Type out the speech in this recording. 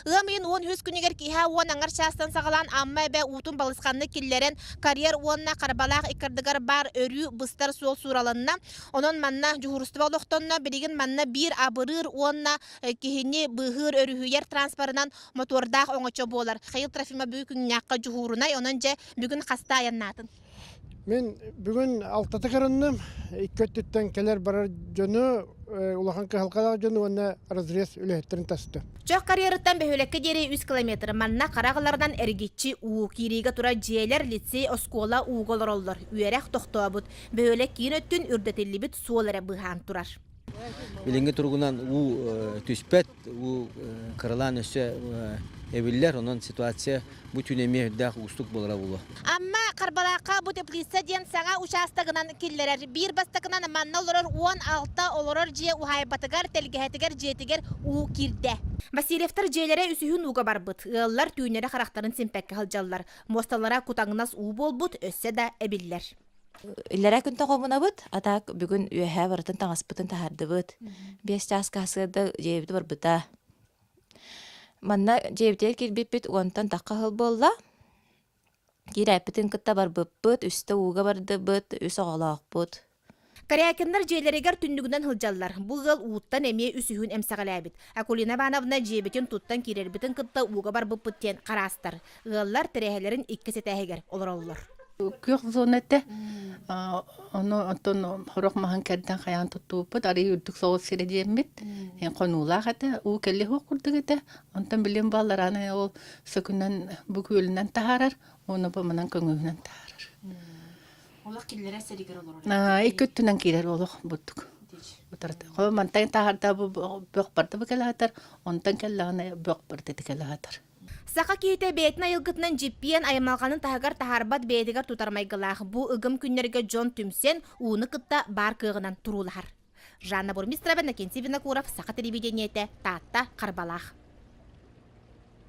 Ыам ыйын 13 күнүгэр киэһэ уон аҥар чаастан саҕалаан Амма эбэ уутун балысханнык киллэрэн, карьер уонна Харбалаах иккардыгар баар өрүү быстар суол суураланна. Онон манна дьуһуурустуба олохтонно. Билигин манна биир абырыыр уонна киһини быыһыыр өрүһүйэр транспорынан мотуордаах оҥочо буолар. Михаил Трофимов бүгүн күннээххэ дьуһуурунай, онон дьэ бүгүн хаста айаннаатын? Мин бүгүн алтата кырынным. Икки өттүттэн кэлэр-барар дьону, улахан кыһалҕалаах дьону уонна разрез үлэһиттэрин таста. Чох карьерыттан бөһүөлэккэ диэри 3 километр. Манна хара аҕаларынан эргиччи уу, киириигэ турар дьиэлэр, лицей, оскуола ууга олороллор. Үөрэх тохтообут. Бөһүөлэк киин өттүн үрдэтиллибит суол эрэ быыһаан турар. Билиҥҥи туругунан уу түспэт, уу кыралаан өссө эбиллэр, онон ситуация бу түүн эмиэ үрдээх уустук буолара буолуо. Амма Харбалаахха бу теплица диэн саҥа учаастагынан киллэрэр. Биир бастакынан манна олорор 16 олорор дьиэ уһаайбатыгар, тэлгэһэтигэр, дьиэтигэр уу киирдэ. Васильевтар дьиэлэрэ үсүһүн ууга барбыт. Ыаллар түүннэри харахтарын симпэккэ сылдьаллар. Муосталара кутаҥнас уу буолбут, өссө да эбиллэр. Иллэрээ күн тоҕомунабыт, а так бүгүн үөһээ барытын таҥаспытын таһаардыбыт. 5 чааска сарсыарда дьиэбит барбыта. Манна дьиэбитигэр киирбиппит уонтан тахха сыл буолла. Киирээппитин кытта барбыппыт, үстэ ууга бардыбыт, үс оҕолоохпут. Корякиннар дьиэлэригэр түннүгүнэн сылдьаллар. Бу ыал ууттан эмиэ үсүһүн эмсэҕэлээбит. Акулина Ивановна дьиэбитин туттан киирэрбитин кытта ууга барбыппыт диэн хараастар. Ыаллар тэрээһэлэрин иккис этээһигэр олороллор. Күөх зона этэ. Ону оттон хорох маһын кэрдэн хайаан туттубуппут, арыый үрдүк соҕус сирэ диэммит. Хонуулаах этэ, уу кэллиһ курдук этэ. Онтон билим баллараны ол сөкүнэн бу күөлүнэн таһаарар, уонна бу манан көҥүһүнэн таһаарар. Олох киллэрэр сиригэр олорор. Икки өттүнэн киирэр олох бурдук. Утарыта. Мантан таһаарда бу бөх барда бу кэлэһэтэр, онтон кэллэҕинэ бөх барда кэлэһэтэр. Саха киһитэ бэйэтин айылгытынан дьиппиэн аймалҕанын таһыгар таһаарбат бэйэтигэр тутар майгылаах. Бу ыгым күннэргэ дьон түмсэн, ууну кытта баар кыаҕынан туруулаһар. Жанна Бурмистрова, Иннокентий Винокуров, Саха телевидениетэ, Таатта, Харбалаах.